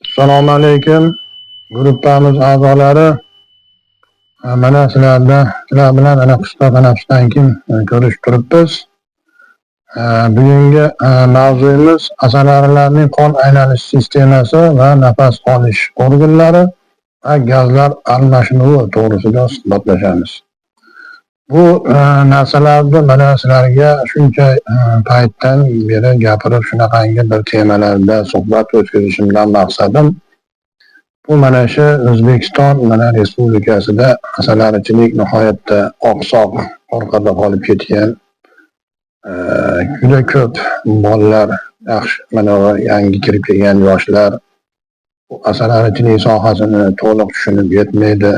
Assalomu alaykum, gruppamiz a'zolari. Mana sizlar bilan ana qisqa tanaffusdan keyin ko'rishib turibmiz. Bugungi mavzuyimiz asalarilarning qon aylanish sistemasi va nafas olish organlari va gazlar almashinuvi to'g'risida suhbatlashamiz. Bu narsalarni mana sizlarga shuncha paytdan beri gapirib, shunaqangi bir temalarda suhbat o'tkazishimdan maqsadim bu mana shu O'zbekiston mana Respublikasida asalarichilik nihoyatda oqsoq, orqada qolib ketgan. Juda ko'p bolalar, yaxshi mana bu yangi kirib kelgan yoshlar bu asalarichilik sohasini to'liq tushunib yetmaydi.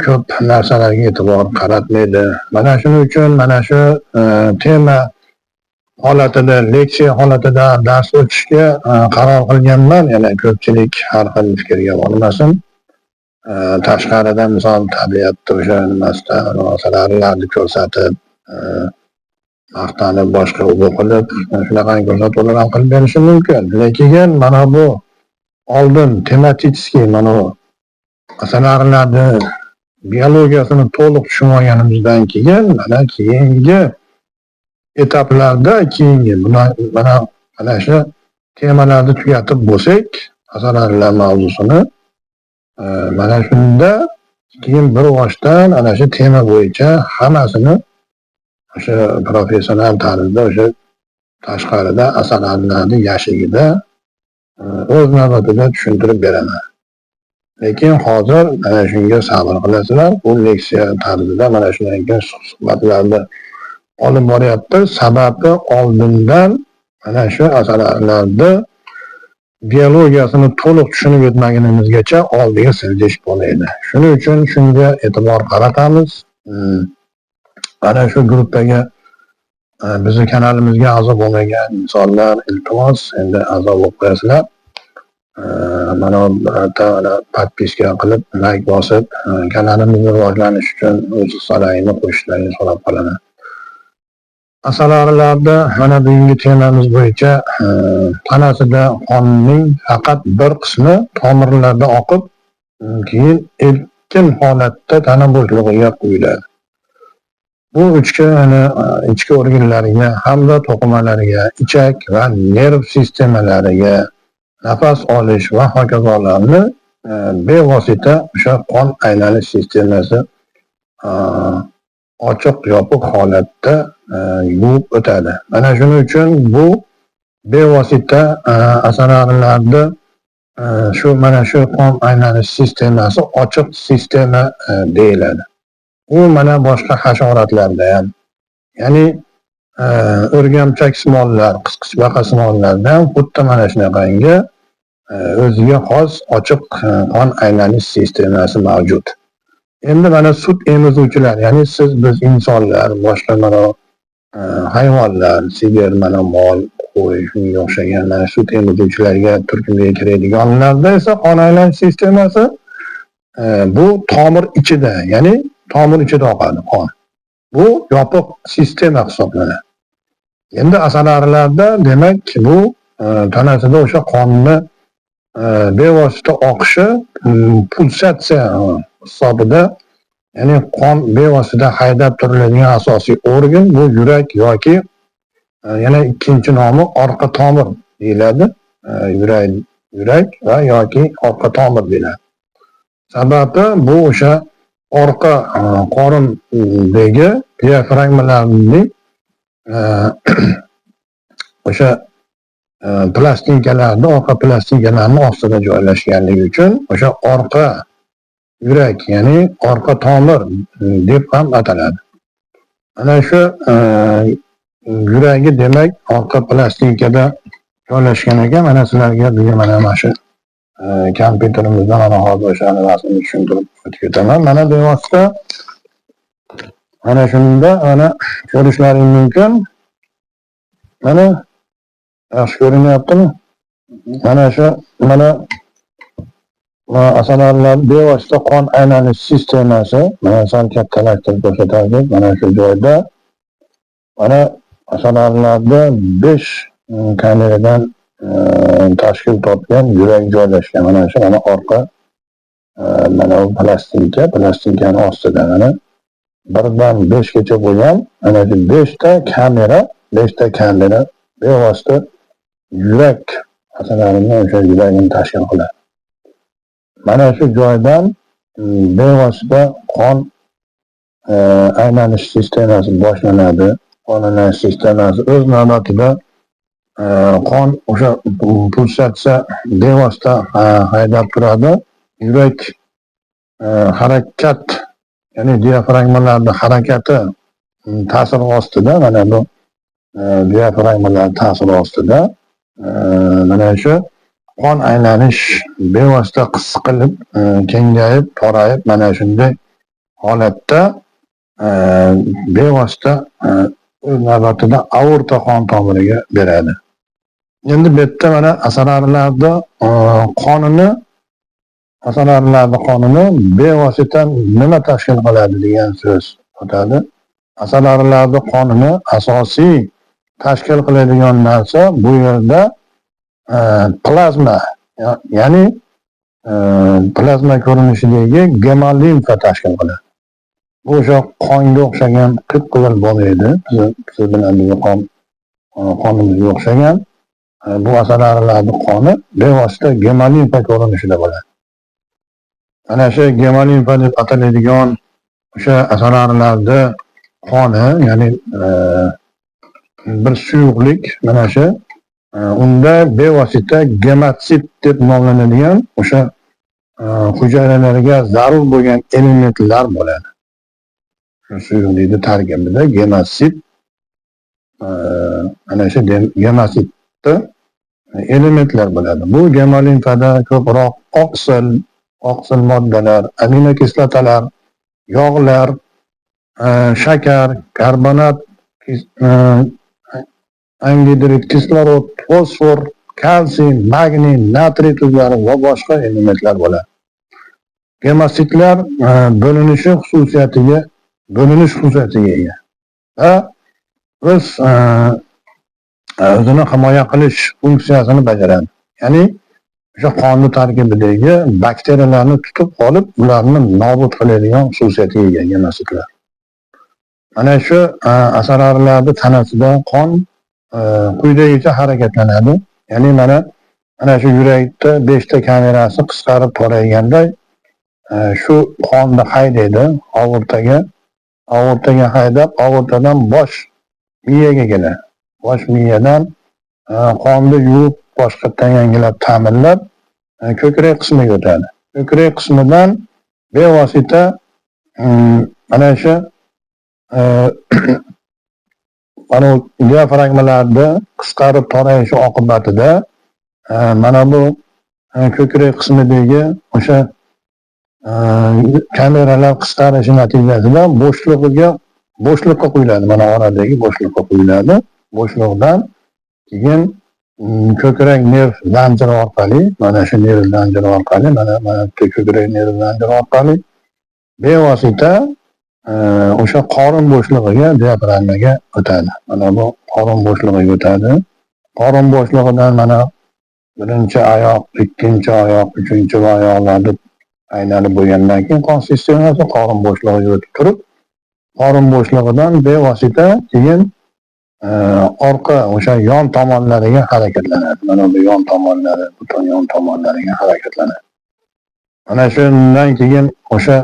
Ko'p narsalarga e'tibor qaratmaydi. Mana shuning uchun mana shu tema holatida, leksiya holatida dars o'tishga qaror qilganman. Yana ko'pchilik har xil fikrga bormasin. Tashqarida misol tabiatda o'sha nimasida asalarilarni ko'rsatib, maqtanib, boshqa u bu qilib, shunaqangi ko'rsatuvlar ham qilib berishi mumkin. Lekin mana bu oldin tematik mana bu asalarilarni biologiyasini to'liq tushunib olganimizdan keyin mana keyingi etaplarda keyingi mana shu temalarni tugatib bo'lsak, asalarilar mavzusini mana shunda keyin bir boshdan ana shu tema bo'yicha hammasini o'sha professional tarzda o'sha tashqarida asalarilarni yashigida o'z navbatida tushuntirib beraman. Lekin hozir mana shunga sabr qilasizlar. Bu leksiya tarzida mana shundan keyin suhbatlarni olib boryapti. Sababi oldindan mana shu asalarilarni biologiyasini to'liq tushunib yetmagunimizgacha oldiga siljish bo'lmaydi. Shuning uchun shunga e'tibor qaratamiz. Mana shu gruppaga bizni kanalimizga a'zo bo'lmagan insonlar, iltimos, endi a'zo bo'lib qo'yasizlar. Mana birorta mana подписка qilib, layk bosib, kanalimizni rivojlanishi uchun o'z hissalaringni qo'shishlaringni so'rab qolaman. Asalarilarda mana bugungi temamiz bo'yicha tanasida qonning faqat bir qismi tomirlarda oqib, keyin erkin holatda tana bo'shlig'iga quyiladi. Bu ichki ichki organlariga hamda to'qimalariga, ichak va nerv sistemalariga, nafas olish va hokazolarni bevosita o'sha qon aylanish sistemasi ochiq yopiq holatda yuvib o'tadi. Mana shuning uchun bu bevosita asalarilarni shu mana shu qon aylanish sistemasi ochiq sistema deyiladi. U mana boshqa hasharotlarda ham, ya'ni o'rgamchak simonlar, qisqichbaqasimonlarda ham xuddi mana shunaqangi o'ziga xos ochiq qon aylanish sistemasi mavjud. Endi mana sut emizuvchilar, ya'ni siz, biz insonlar, boshqa mana hayvonlar, sigir, mana mol, qo'y, shunga o'xshagan mana sut emizuvchilarga turkumiga kiradiganlarda esa qon aylanish sistemasi bu tomir ichida, ya'ni tomir ichida oqadi qon. Bu yopiq sistema hisoblanadi. Endi asalarilarda demak bu tanasida o'sha qonni bevosita oqishi pulsatsiya hisobida, ya'ni qon bevosita haydab turiladigan asosiy organ bu yurak yoki yana ikkinchi nomi orqa tomir deyiladi. Yurak va yoki orqa tomir deyiladi. Sababi bu o'sha orqa qorindagi diafragmalarning o'sha plastinkalarni, orqa plastinkalarni ostida joylashganligi uchun o'sha orqa yurak, ya'ni orqa tomir deb ham ataladi. Mana shu yuragi demak orqa plastinkada joylashgan ekan. Mana sizlarga bugun mana shu kompyuterimizda mana hozir o'sha nimasini tushuntirib o'tib ketaman. Mana bevosita mana shunda mana ko'rishlaring mumkin. Mana yaxshi ko'rinyaptimi? Mana shu mana asalarilar bevosita qon aylanish sistemasi mana sal kattalashtirib ko'rsatardik. Mana shu joyda mana asalarilarda 5 kameradan tashkil topgan yurak joylashgan. Mana shu mana orqa mana bu plastinkani ostida mana 1dan 5gacha bo'lgan mana shu 5 ta kamera bevosita yurak asalarini, o'sha yuragini tashkil qiladi. Mana shu joydan bevosita qon aylanish sistemasi boshlanadi. Qon aylanish sistemasi o'z navbatida qon o'sha pulsatsiya bevosita haydab turadi. Yurak harakat, ya'ni diafragmalarni harakati ta'siri ostida, mana bu diafragmalar ta'siri ostida mana shu qon aylanish bevosita qisqilib, kengayib, torayib, mana shunday holatda bevosita o'z navbatida aorta qon tomiriga beradi. Endi bu yerda mana asalarilarni qonini bevosita nima tashkil qiladi degan so'z o'tadi. Asalarilarni qonini asosiy tashkil qiladigan narsa bu yerda plazma, ya'ni plazma ko'rinishidagi gemolimfa tashkil qiladi. Bu o'sha qonga o'xshagan qip qizil bo'lmaydi. Siz bilan bizni qonimizga o'xshagan. Bu asalarilarni qoni bevosita gemolimfa ko'rinishida bo'ladi. Mana shu gemolimfa deb ataladigan o'sha asalarilarni qoni, ya'ni bir suyuqlik, mana shu unda bevosita gematsit deb nomlanadigan o'sha hujayralarga zarur bo'lgan elementlar bo'ladi. Shu suyuqlikni tarkibida gematsit, mana shu gematsitda elementlar bo'ladi. Bu gemolimfada ko'proq oqsil moddalar, aminokislotalar, yog'lar, shakar, karbonat, angidrid, kislorod, fosfor, kalsiy, magniy, natriy tuzlari va boshqa elementlar bo'ladi. Gemotsitlar bo'linish xususiyatiga ega va o'zini himoya qilish funksiyasini bajaradi. Ya'ni o'sha qonni tarkibidagi bakteriyalarni tutib olib, ularni nobud qiladigan xususiyatga ega gemotsitlar. Mana shu asalarilarni tanasida qon quyidagicha harakatlanadi. Ya'ni mana shu yurakda 5 ta kamerasi qisqarib torayganda shu qonni haydaydi aortaga. Aortaga haydab, aortadan bosh miyaga keladi. Bosh miyadan qonni yuvib, boshqatdan yangilab, ta'minlab, ko'krak qismiga o'tadi. Ko'krak qismidan bevosita mana shu mana bu diafragmalarni qisqarib torayishi oqibatida mana bu ko'krak qismidagi o'sha kameralar qisqarishi natijasida bo'shliqqa quyiladi. Mana oradagi bo'shliqqa quyiladi. Bo'shliqdan keyin ko'krak nerv zanjiri orqali, mana shu nerv zanjiri orqali, mana bitta ko'krak nerv zanjiri orqali bevosita o'sha qorin bo'shlig'iga, diafragmaga o'tadi. Mana bu qorin bo'shlig'iga o'tadi. Qorin bo'shlig'idan mana birinchi oyoq, ikkinchi oyoq, uchinchi oyoqlarni aylanib bo'lgandan keyin qon sistemasi qorin bo'shlig'iga o'tib turib, qorin bo'shlig'idan bevosita keyin orqa o'sha yon tomonlariga harakatlanadi. Mana bu yon tomonlari, butun yon tomonlariga harakatlanadi. Mana shundan keyin o'sha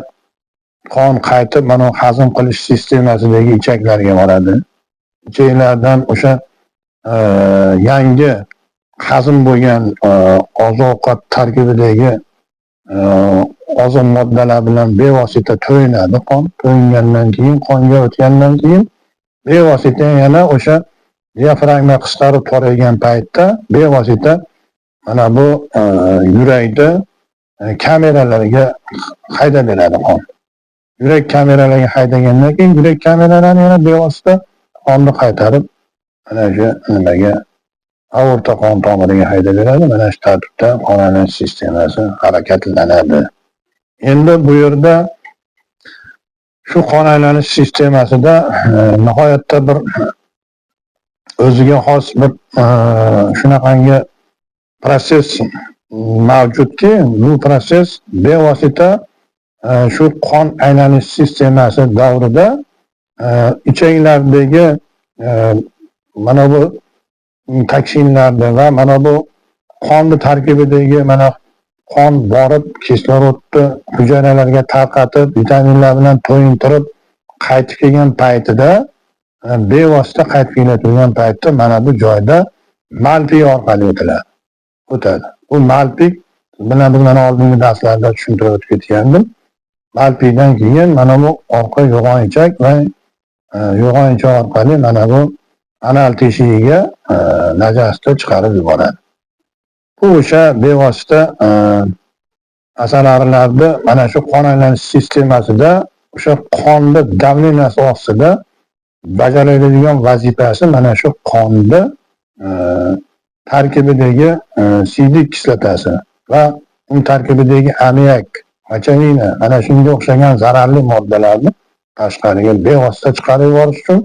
qon qaytib mana bu hazm qilish sistemasidagi ichaklarga boradi. Ichaklardan o'sha yangi hazm bo'lgan oziq-ovqat tarkibidagi oziq moddalar bilan bevosita to'yinadi qon. To'yingandan keyin, qonga o'tgandan keyin bevosita yana o'sha diafragma qisqarib toraygan paytda bevosita mana bu yurakda kameralarga haydab beradi qon. Yurak kameralariga haydagandan keyin yurak kameralari yana bevosita qonni qaytarib mana shu nimaga, aorta qon tomiriga haydab beradi. Mana shu tartibda qon aylanish sistemasi harakatlanadi. Endi bu yerda shu qon aylanish sistemasida nihoyatda bir o'ziga xos bir shunaqangi Protsess mavjudki, bu protsess bevosita shu qon aylanish sistemasi davrida ichaklardagi mana bu toksinlarni va mana bu qonni tarkibidagi mana qon borib kislorodni hujayralarga tarqatib, vitaminlar bilan to'yintirib qaytib kelgan paytida, bevosita qaytib kelayotgan paytda mana bu joyda malpiy orqali o'tiladi, o'tadi. Bu malpik bilan biz mana oldingi darslarda tushuntirib o'tib ketgandim. Malpiydan keyin mana bu orqa yo'g'on ichak va yo'g'on ichak orqali mana bu anal teshigiga najosatni chiqarib yuboradi. Bu o'sha bevosita asalarilarni mana shu qon aylanish sistemasida o'sha qonni давления si ostida bajariladigan vazifasi mana shu qonni tarkibidagi siydik kislotasi va uni tarkibidagi ammiak, мочевина, mana shunga o'xshagan zararli moddalarni tashqariga bevosita chiqarib yuborish uchun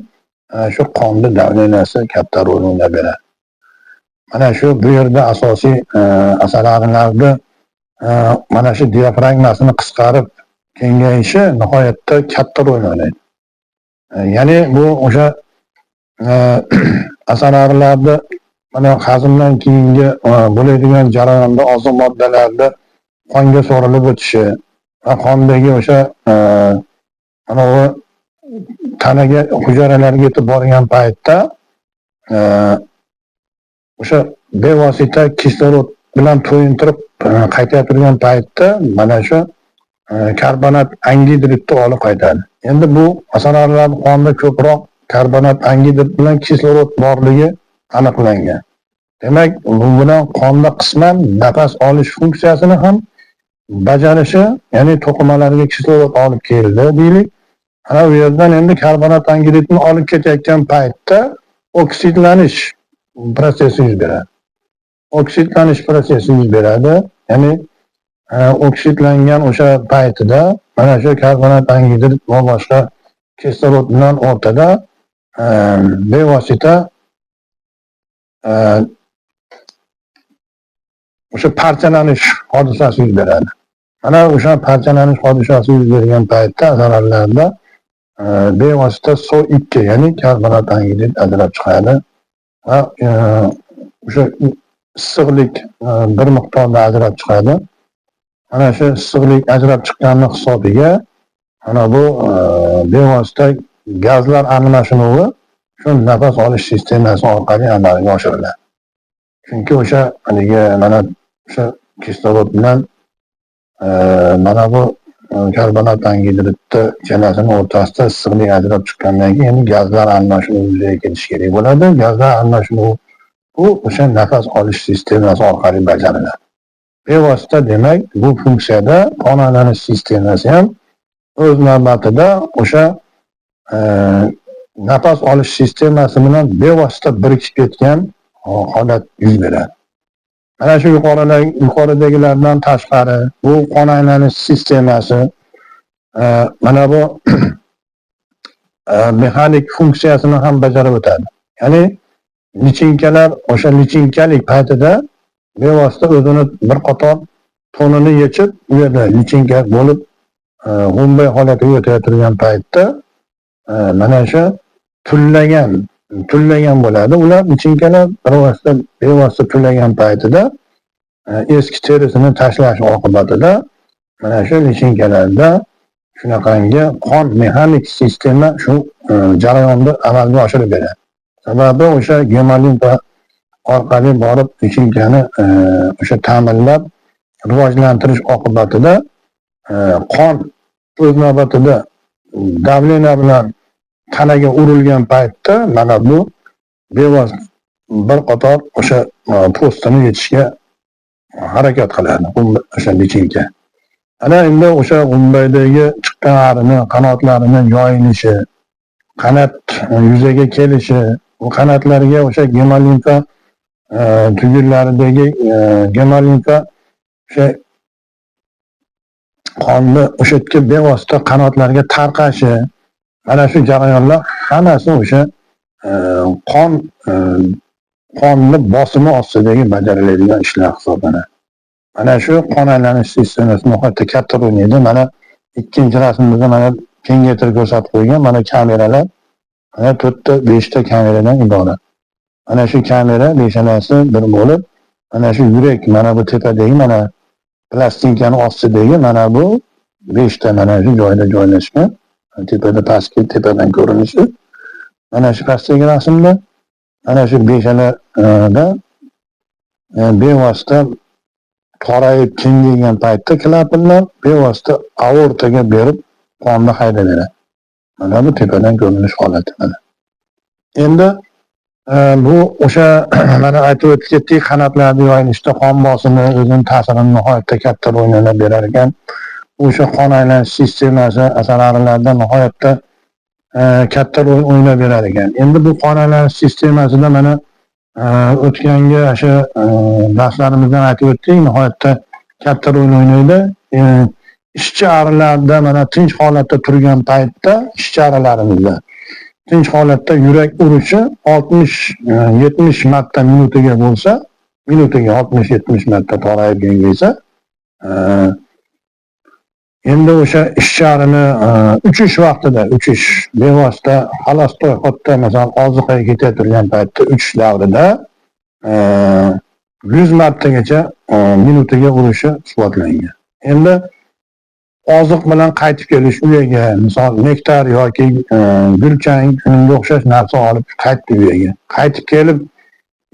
shu qonni давления si katta rol o'ynab beradi. Mana shu bu yerda asosiy asalarilarni mana shu diafragmasini qisqarib kengayishi nihoyatda katta rol o'ynaydi. Ya'ni bu o'sha asalarilarni mana hazmdan keyingi bo'ladigan jarayonda oziq moddalarni qonga so'rilib o'tishi va qondagi o'sha mana bu tanaga, hujayralarga yetib borgan paytda o'sha bevosita kislorod bilan to'yintirib qaytayotgan paytda mana shu karbonat angidridni olib qaytadi. Endi bu asalarilarni qonida ko'proq karbonat angidrid bilan kislorod borligi aniqlangan. Demak, bu bilan qonda qisman nafas olish funksiyasini ham bajarishi, ya'ni to'qimalarga kislorod olib keldi deylik. Ana u yerdan endi karbonat angidridni olib ketayotgan paytda oksidlanish protsessi yuz beradi. Oksidlanish protsessi yuz beradi. Ya'ni oksidlangan o'sha paytida mana shu karbonat angidrid va boshqa kislorod bilan o'rtada bevosita o'sha parchalanish hodisasi yuz beradi. Mana o'sha parchalanish hodisasi yuz bergan paytda asalarilarda bevosita SO2, ya'ni karbonat angidrid ajrab chiqadi va o'sha issiqlik bir miqdorda ajrab chiqadi. Mana shu issiqlik ajrab chiqqani hisobiga mana bu bevosita gazlar almashinuvi shu nafas olish sistemasi orqali amalga oshiriladi. Chunki o'sha haligi mana o'sha kislorod bilan mana bu karbonat angidridni ichalasini o'rtasida issiqlik ajrab chiqqandan keyin endi gazlar almashinuvi yuzaga kelishi kerak bo'ladi. Gazlar almashinuvi bu o'sha nafas olish sistemasi orqali bajariladi. Bevosita, demak, bu funksiyada qon aylanish sistemasi ham o'z navbatida o'sha nafas olish sistemasi bilan bevosita birikib ketgan holat yuz beradi. Mana shu yuqoridagilardan tashqari bu qon aylanish sistemasi mana bu mexanik funksiyasini ham bajarib o'tadi. Ya'ni lichinkalar o'sha lichinkalik paytida bevosita o'zini bir qator to'nini yechib, u yerda lichinka bo'lib g'umbay holatiga o'tayotgan paytda mana shu tullagan bo'ladi. Ular lichinkalar bevosita tullagan paytida eski terisini tashlash oqibatida mana shu lichinkalarda shunaqangi qon mexanik sistema shu jarayonni amalga oshirib beradi. Sababi o'sha gemolimfa orqali borib lichinkani o'sha ta'minlab rivojlantirish oqibatida qon o'z navbatida давление bilan tanaga urilgan paytda mana bu bevosita bir qator o'sha po'stini yechishga harakat qiladi o'sha lichinka. Ana endi o'sha g'umbaydagi chiqqan arini qanotlarini yoyilishi, qanot yuzaga kelishi, bu qanotlarga o'sha gemolimfa tugunlaridagi gemolimfa o'sha qonni o'sha yerga bevosita qanotlarga tarqashi, mana shu jarayonlar hammasi o'sha qon Qonni bosimi ostidagi bajariladigan ishlar hisoblanadi. Mana shu qon aylanish sistemasi nihoyatda katta rol o'ynaydi. Mana ikkinchi rasmimizda mana kengaytirib ko'rsatib qo'ygan, mana kameralar, mana to'rtta, beshta kameradan iborat. Mana shu kamera beshalasi bir bo'lib, mana shu yurak, mana bu tepadagi, mana plastinkani ostidagi mana bu beshta mana shu joyda joylashgan. Tepada, pastki tepadan ko'rinishi. Mana shu pastdagi rasmda mana shu beshalada bevosita torayib kengaygan paytda klapanlar bevosita aortaga berib qonni haydab beradi. Mana bu tepadan ko'rinish holati mana. Endi bu o'sha mana aytib o'tib ketdik, qanotlarni yoyilishda qon bosimi o'zini ta'sirini nihoyatda katta rol o'ynab berar ekan. O'sha qon aylanish sistemasi asalarilarda nihoyatda katta rol o'ynab berar ekan. Endi bu qon aylanish sistemasida mana o'tgangi o'sha darslarimizdan aytib o'tdik, nihoyatda katta rol o'ynaydi. Ishchi arilarda mana tinch holatda turgan paytda, ishchi arilarimizda tinch holatda yurak urishi 60 70 marta minutiga bo'lsa, minutiga 60-70 marta torayib kengaysa, endi o'sha ishchi arini uchish vaqtida, uchish bevosita холостой ход da, masalan, oziqaga ketayotgan paytda uchish davrida 100 martagacha minutiga urishi isbotlangan. Endi oziq bilan qaytib kelish uyaga, misol, nektar yoki gulchang, shunga o'xshash narsa olib qaytdi uyaga. Qaytib kelib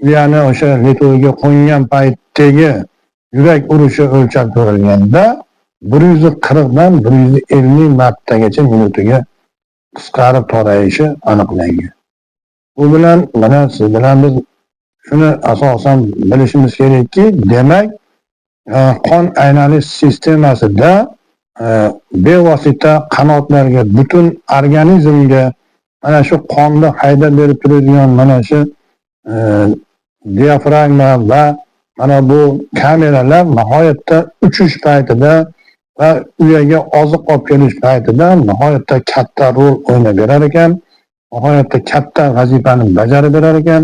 uyani o'sha летой ga qo'ngan paytdagi yurak urishi o'lchab ko'rilganda 140 dan 150 martagacha minutiga qisqarib torayishi aniqlangan. Bu bilan mana siz bilan biz shuni asosan bilishimiz kerakki, demak, qon aylanish sistemasida bevosita qanotlarga, butun organizmga mana shu qonni haydab berib turadigan mana shu diafragma va mana bu kameralar nihoyatda uchish paytida va uyaga oziq olib kelish paytida nihoyatda katta rol o'ynab berar ekan, nihoyatda katta vazifani bajarib berar ekan.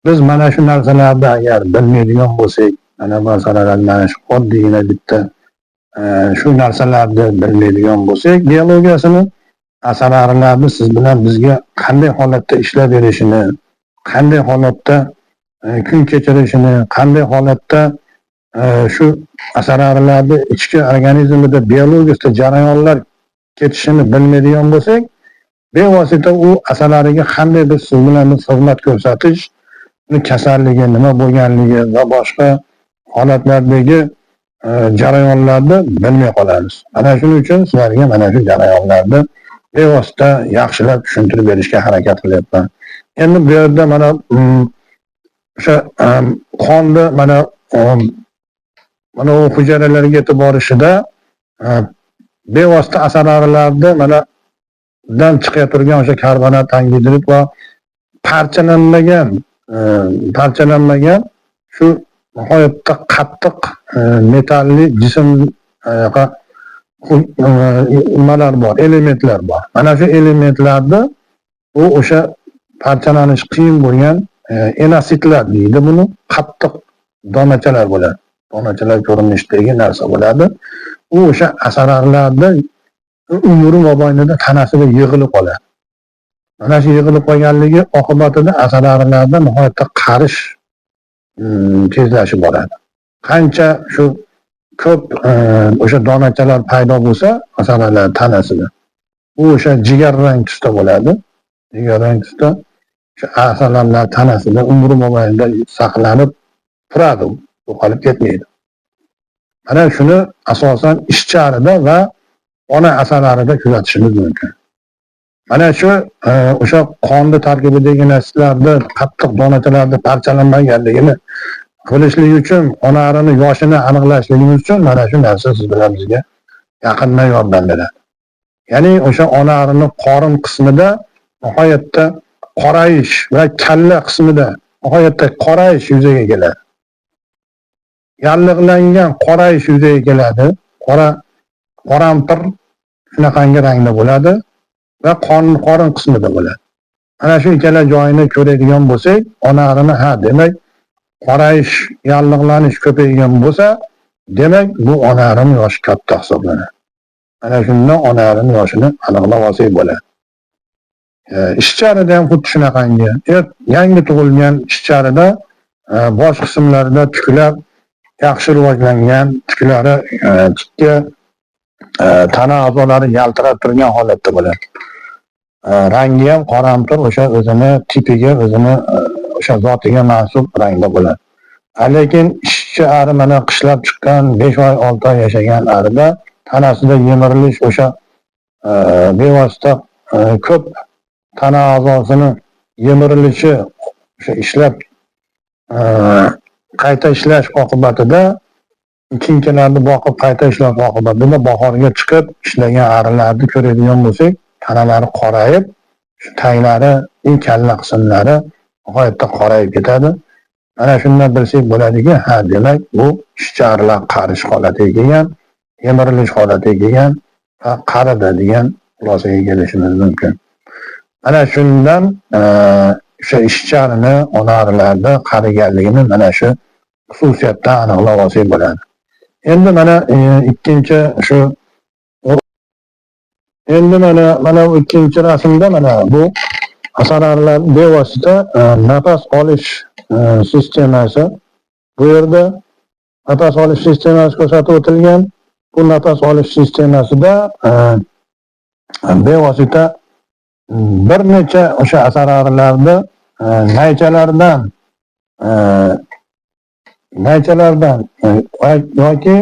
Biz mana shu narsalarni agar bilmaydigan bo'lsak, mana bu masalalarni, mana shu oddiygina bitta shu narsalarni bilmaydigan bo'lsak, biologiyasini, asalarilarni siz bilan bizga qanday holatda ishlab berishini, qanday holatda kun kechirishini, qanday holatda shu asalarilarni ichki organizmida biologiyasida jarayonlar ketishini bilmaydigan bo'lsak, bevosita u asalariga qanday biz siz bilan biz xizmat ko'rsatish, uni kasalligi nima bo'lganligi va boshqa holatlardagi jarayonlarni bilmay qolamiz. Mana shuning uchun sizlarga mana shu jarayonlarni bevosita yaxshilab tushuntirib berishga harakat qilyapman. Endi bu yerda mana o'sha qonni mana u hujayralarga yetib borishida bevosita asalarilarni mana dan chiqayotgan o'sha karbonat angidrid va parchalanmagan shu nihoyatda qattiq metalli jism nimalar bor, elementlar bor. Mana shu elementlarni u o'sha parchalanish qiyin bo'lgan enasitlar deydi buni, qattiq donachalar bo'ladi. Donachalar ko'rinishidagi narsa bo'ladi. U o'sha asalarilarni umri mobaynida tanasida yig'ilib qoladi. Mana shu yig'ilib qolganligi oqibatida asalarilarda nihoyatda qarish tezlashib boradi. Qancha shu ko'p o'sha donachalar paydo bo'lsa asalarilar tanasida, u o'sha jigarrang tusda bo'ladi. Jigarrang tusda o'sha asalarilar tanasida umri mobaynida saqlanib turadi, yo'qolib ketmaydi. Mana shuni asosan ishchi arida va ona asalarida kuzatishimiz mumkin. Mana shu o'sha qonni tarkibidagi narsalarni, qattiq donachalarni parchalanmaganligini bilishlik uchun, ona arini yoshini aniqlashligimiz uchun mana shu narsa siz bilan bizga yaqindan yordam beradi. Ya'ni o'sha ona arini qorin qismida nihoyatda qorayish va kalla qismida nihoyatda qorayish yuzaga keladi. Yallig'langan qorayish yuzaga keladi. Qora, qorampir shunaqangi rangda bo'ladi va qorin qismida bo'ladi. Mana shu ikkala joyini ko'radigan bo'lsak, ona arini, ha, demak, qorayish, yallig'lanish ko'paygan bo'lsa, demak, bu ona arini yoshi katta hisoblanadi. Mana shundan ona arini yoshini aniqlab olsak bo'ladi. Ishchi arida ham xuddi shunaqangi. Yangi tug'ilgan ishchi arida bosh qismlarida tuklar yaxshi rivojlangan, tuklari tikka, tana a'zolari yaltirab turgan holatda bo'ladi. Rangi ham qoramtir, o'sha o'zini tipiga, o'zini o'sha zotiga mansub rangda bo'ladi. Lekin ishchi ari mana qishlab chiqqan 5 oy, 6 oy yashagan arida tanasida yemirilish o'sha bevosita ko'p tana a'zosini yemirilishi, o'sha ishlab qayta ishlash oqibatida, chinkalarni boqib qayta ishlash oqibatida bahorga chiqib ishlagan arilarni ko'radigan bo'lsak, tanalari qorayib, shu taglari, eng kalla qismlari nihoyatda qorayib ketadi. Mana shundan bilsak bo'ladiki, ha, demak, bu ishchi arilar qarish holatiga kelgan, yemirilish holatiga kelgan va qaridi degan xulosaga kelishimiz mumkin. Mana shundan o'sha ishchi arini, ona arilarni qariganligini mana shu xususiyatdan aniqlab olsak bo'ladi. Endi mana ikkinchi shu endi mana bu ikkinchi rasmda mana bu asalarilar bevosita nafas olish sistemasi, bu yerda nafas olish sistemasi ko'rsatib o'tilgan. Bu nafas olish sistemasida bevosita bir necha o'sha asalarilarni naychalardan yoki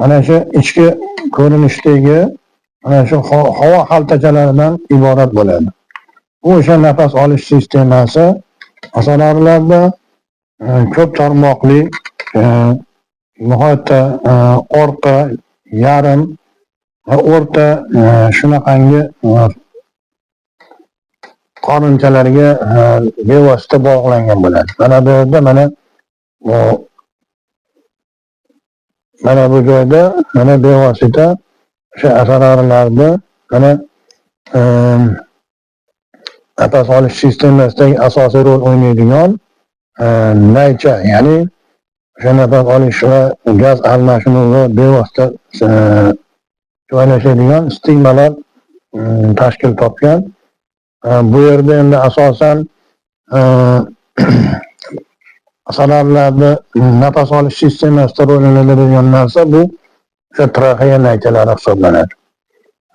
mana shu ichki ko'rinishdagi mana shu havo xaltachalaridan iborat bo'ladi. Bu o'sha nafas olish sistemasi asalarilarda ko'p tarmoqli, nihoyatda orqa, yarim va o'rta shunaqangi qorinchalarga bevosita bog'langan bo'ladi. Mana bu yerda mana bu joyda mana bevosita o'sha asalarilarda mana nafas olish sistemasidagi asosiy rol o'ynaydigan naycha, ya'ni o'sha nafas olish va gaz almashinuvi bevosita joylashadigan stigmalar tashkil topgan. Bu yerda endi asosan asalarilarda nafas olish sistemasida rol o'ynaydigan narsa bu o'sha traxeya naychalari hisoblanadi.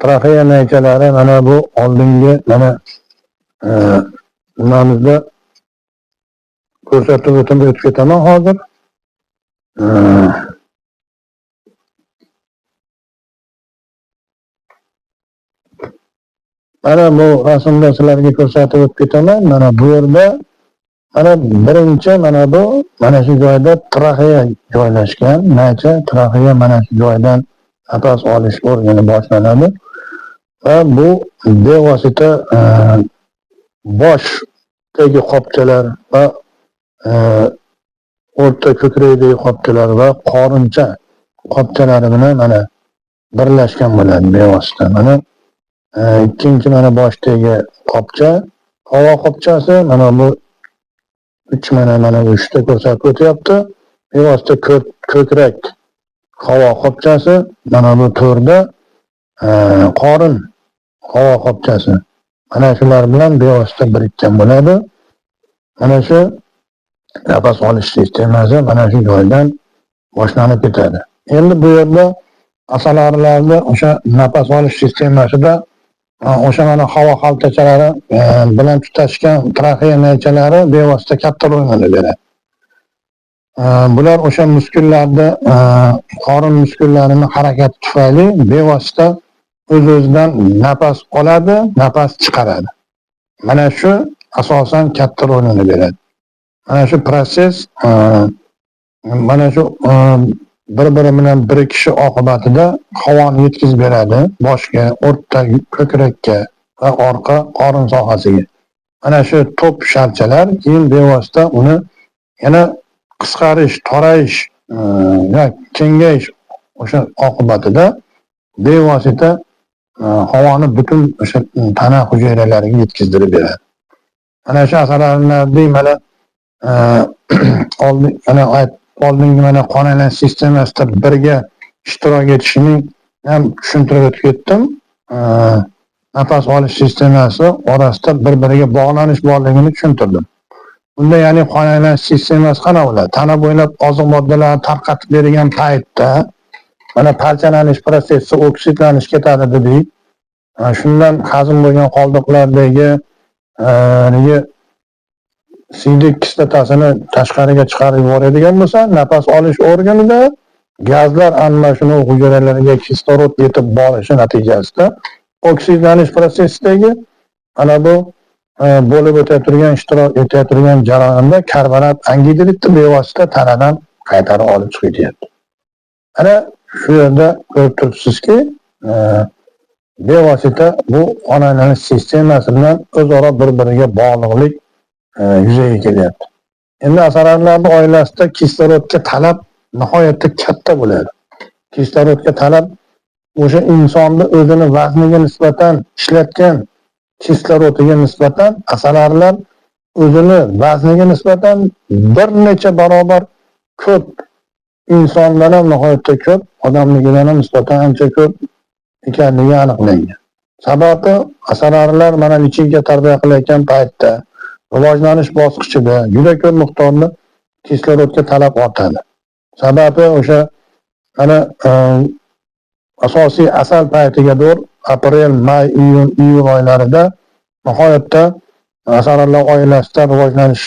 Traxeya naychalari mana bu oldingi mana nimamizda ko'rsatib o'tib ketaman hozir. Mana bu rasmda sizlarga ko'rsatib o'tib ketaman. Mana bu yerda mana birinchi mana bu mana shu joyda traxeya joylashgan. Naycha traxeya mana shu joydan nafas olish organi boshlanadi va bu bevosita boshdagi qopchalar va o'rta ko'krakdagi qopchalar va qorincha qopchalari bilan mana birlashgan bo'ladi bevosita. Mana ikkinchi mana boshdagi qopcha, havo qopchasi, mana bu 3 mana 3ta ko'rsatib o'tyapti. Bevosita ko'krak havo qopchasi, mana bu to'rda qorin havo qopchasi. Mana shular bilan bevosita birikkan bo'ladi. Mana shu nafas olish sistemasi mana shu joydan boshlanib ketadi. Endi bu yerda asalarilarda o'sha nafas olish sistemasida o'sha mana havo xaltachalari bilan tutashgan traxeya naychalari bevosita katta rolni beradi. Bular o'sha muskullarda, qorin muskullarini harakati tufayli bevosita o'z-o'zidan nafas oladi, nafas chiqaradi. Mana shu asosan katta rolini beradi. Mana shu protsess, mana shu bir-biri bilan birikishi oqibatida havoni yetkazib beradi boshga, o'rta ko'krakka va orqa qorin sohasiga. Mana shu to'p sharchalar keyin bevosita uni yana qisqarish, torayish va kengayish o'sha oqibatida bevosita Havoni butun o'sha tana hujayralariga yetkazdirib beradi. Mana shu asalarilardek mana oldin mana oldingi mana qon aylanish sistemasida birga ishtirok etishining ham tushuntirib o'tib ketdim. Nafas olish sistemasi orasida bir-biriga bog'lanish borligini tushuntirdim. Bunda, ya'ni qon aylanish sistemasi qanaqa bo'ladi? Tana bo'ylab oziq moddalarni tarqatib bergan paytda mana parchalanish protsessi, oksidlanish ketadi dedik. Shundan hazm bo'lgan qoldiqlardagi haligi siydik kislotasini tashqariga chiqarib yuboradigan bo'lsa, nafas olish organida gazlar almashinuv hujayralarga kislorod yetib borishi natijasida oksidlanish protsessidagi mana bu bo'lib o'tayotgan, ishtirok etayotgan jarayonda karbonat angidridni bevosita tanadan qaytarib olib chiqib ketyapti. Ana shu yerda ko'rib turibsizki, bevosita bu qon aylanish sistemasi bilan o'zaro bir-biriga bog'liqlik yuzaga kelyapti. Endi asalarilarning oilasida kislorodga talab nihoyatda katta bo'ladi. Kislorodga talab o'sha insonni o'zini vazniga nisbatan ishlatgan kislorodiga nisbatan asalarilar o'zini vazniga nisbatan bir necha barobar ko'p, insondan ham nihoyatda ko'p, odamnikidan ham nisbatan ancha ko'p ekanligi aniqlangan. Sababi asalarilar mana lichinka tarbiya qilayotgan paytda rivojlanish bosqichida juda ko'p miqdorda kislorodga talab ortadi. Sababi o'sha mana asosiy asal paytiga to'g'ri aprel, may, iyun, iyul oylarida nihoyatda asalarilar oilasida rivojlanish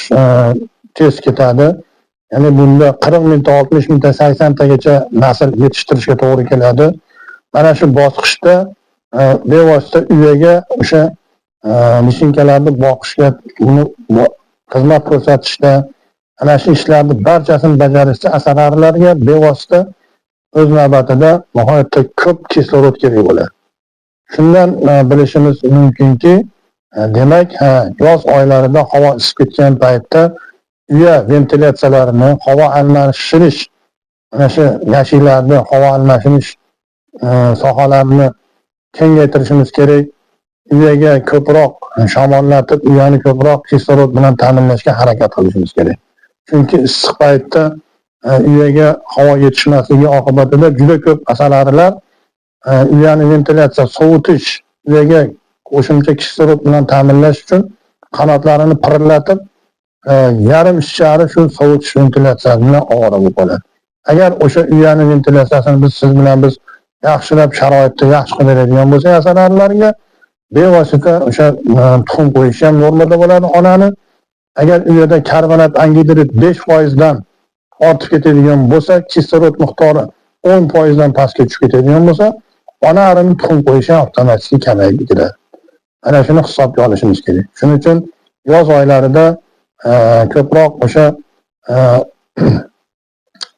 tez ketadi. Ya'ni bunda 40 mingta, 60 mingta, 80 tagacha nasl yetishtirishga to'g'ri keladi. Mana shu bosqichda bevosita uyaga o'sha lichinkalarni boqishga, uni xizmat ko'rsatishda, ana shu ishlarni barchasini bajarishda asalarilarga bevosita o'z navbatida nihoyatda ko'p kislorod kerak bo'ladi. Shundan bilishimiz mumkinki, demak, yoz oylarida havo isib ketgan paytda uya ventilyatsiyalarini, havo almashtirish, mana shu yashiklarni havo almashinish sohalarini kengaytirishimiz kerak. Uyaga ko'proq shamollatib, uyani ko'proq kislorod bilan ta'minlashga harakat qilishimiz kerak. Chunki issiq paytda uyaga havo yetishmasligi oqibatida juda ko'p asalarilar uyani ventilyatsiya, sovutish, uyaga qo'shimcha kislorod bilan ta'minlash uchun qanotlarini pirillatib, yarim ishchari shu sovutish ventilyatsiyasi bilan ovora bo'lib qoladi. Agar o'sha uyani ventilyatsiyasini biz siz bilan biz yaxshilab sharoitda yaxshi qilib beradigan bo'lsak asalarilarga, bevosita o'sha tuxum qo'yishi ham normada bo'ladi onani. Agar uyada karbonat angidrid 5% dan ortib ketadigan bo'lsa, kislorod miqdori 10% dan pastga tushib ketadigan bo'lsa, ona arini tuxum qo'yishi ham avtomatik kamayib ketadi. Mana shuni hisobga olishimiz kerak. Shuning uchun yoz oylarida ko'proq o'sha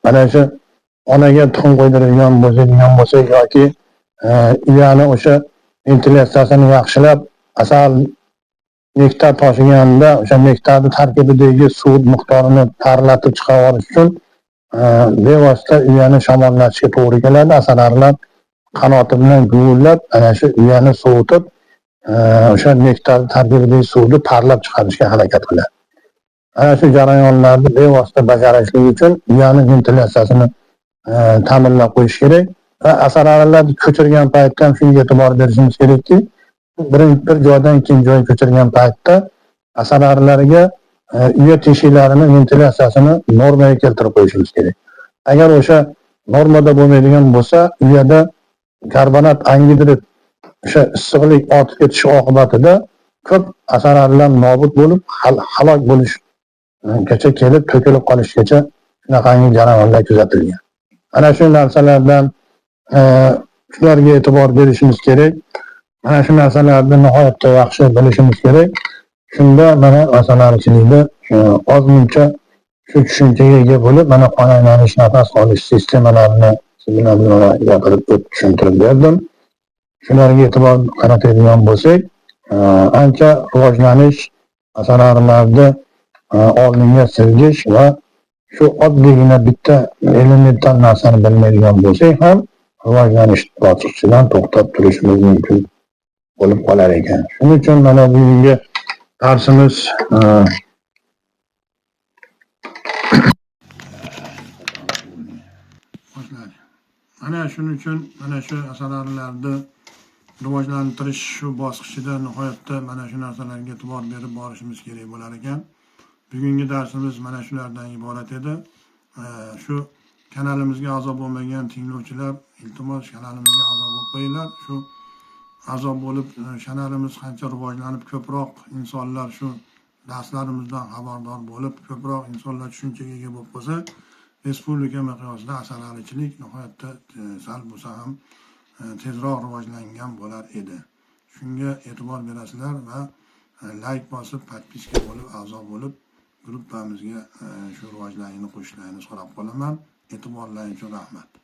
mana shu onaga tuxum qo'ydiradigan bo'lsak yoki uyani o'sha ventilyatsiyasini yaxshilab, asal nektar toshiganda o'sha nektarni tarkibidagi suv miqdorini parlatib chiqarib yuborish uchun bevosita uyani shamollatishga to'g'ri keladi. Asalarilar qanoti bilan guvillab ana shu uyani sovutib, o'sha nektar tarkibidagi suvni parlab chiqarishga harakat qiladi. Ana shu jarayonlarni bevosita bajarishlik uchun uyani ventilyatsiyasini ta'minlab qo'yish kerak va asalarilarni ko'chirgan paytda ham shunga e'tibor berishimiz kerakki, bir joydan ikkinchi joyga ko'chirgan paytda asalarilarga uya teshiklarini ventilyatsiyasini normaga keltirib qo'yishimiz kerak. Agar o'sha normada bo'lmaydigan bo'lsa, uyada karbonat angidrid o'sha issiqlik ortib ketishi oqibatida ko'p asalarilar nobud bo'lib, halok bo'lishgacha kelib, to'kilib qolishgacha shunaqangi jarayonlar kuzatilgan. Mana shu narsalardan shularga e'tibor berishimiz kerak. Mana shu narsalarni nihoyatda yaxshi bilishimiz kerak. Shunda mana asalarichilikda ozmuncha shu tushunchaga ega bo'lib, mana qon aylanish, nafas olish sistemalarini siz bilan gapirib o'tib tushuntirib berdim. Shularga e'tibor qaratadigan bo'lsak, ancha rivojlanish, asalarilarni oldinga siljish va shu oddiygina bitta elementar narsani bilmaydigan bo'lsak ham rivojlanish bosqichidan to'xtab turishimiz mumkin bo'lib qolar ekan. Shuning uchun mana bugungi darsimiz boshladi. Mana shuning uchun mana shu asalarilarni rivojlantirish shu bosqichida nihoyatda mana shu narsalarga e'tibor berib borishimiz kerak bo'lar ekan. Bugungi darsimiz mana shulardan iborat edi. Shu kanalimizga a'zo bo'lmagan tinglovchilar, iltimos, kanalimizga a'zo bo'lib qo'yinglar. Shu a'zo bo'lib, kanalimiz qancha rivojlanib, ko'proq insonlar shu darslarimizdan xabardor bo'lib, ko'proq insonlar tushunchaga ega bo'lib qolsa, respublika miqyosida asalarichilik nihoyatda sal bo'lsa ham tezroq rivojlangan bo'lar edi. Shunga e'tibor berasizlar va layk bosib, подписка bo'lib, a'zo bo'lib, gruppamizga shu rivojlanishini qo'shishlarini so'rab qolaman. E'tiborlaring uchun rahmat.